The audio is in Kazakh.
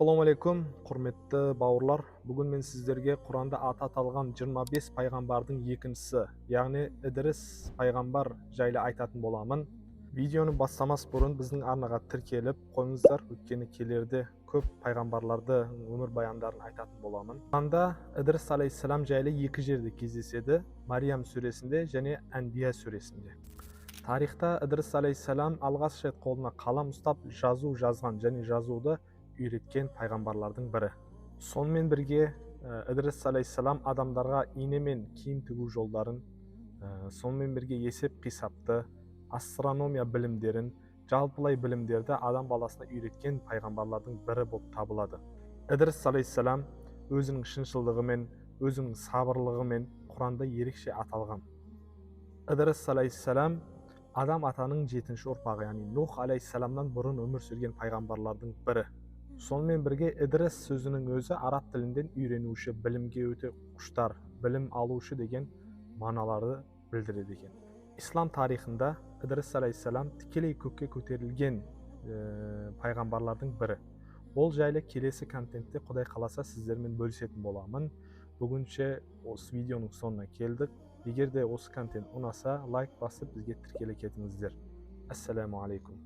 Ассалаумағалейкум, құрметті бауырлар! Бүгін мен сіздерге Құранда аты аталған 25 пайғамбардың екіншісі, яғни Ідіріс пайғамбар жайлы айтатын боламын. Видеоны бастамас бұрын біздің арнаға тіркеліп қойыңыздар, өйткені келерде көп пайғамбарларды өмірбаяндарын айтатын боламын. Құранда Ідіріс алейхиссалам жайлы екі жерде кездеседі: Мариям сүресінде және Әнбия сүресінде. Тарихта Ідіріс алейхиссалам алғаш рет қолына қалам ұстап, жазу жазған және жазуды үйреткен пайғамбарлардың бірі. Сонымен бірге Ідіріс алейхиссалам адамдарға инемен киім тігу жолдарын, сонымен бірге есеп қисапты, астрономия білімдерін, жалпылай білімдерді адам баласына үйреткен пайғамбарлардың бірі болып табылады. Ідіріс алейхиссалам өзінің шыншылдығымен, өзінің сабырлығымен Құранда ерекше аталған. Ідіріс алейхиссалам Адам атаның жетінші ұрпағы, яғни Нух алейхиссаламнан бұрын өмір сүрген пайғамбарлардың бірі. Сонымен бірге Ідіріс сөзінің өзі араб тілінден үйренуші, білімге өте құштар, білім алушы деген мағыналарды білдіреді екен. Ислам тарихында Ідіріс алейхиссалам тікелей көкке көтерілген пайғамбарлардың бірі. Ол жайлы келесі контентте, Құдай қаласа, сіздермен бөлісетін боламын. Бүгінше осы видеоның соңына келдік. Егер де осы контент ұнаса, лайк басып, бізге тіркеле кетіңіздер. Ассаламу алейкум!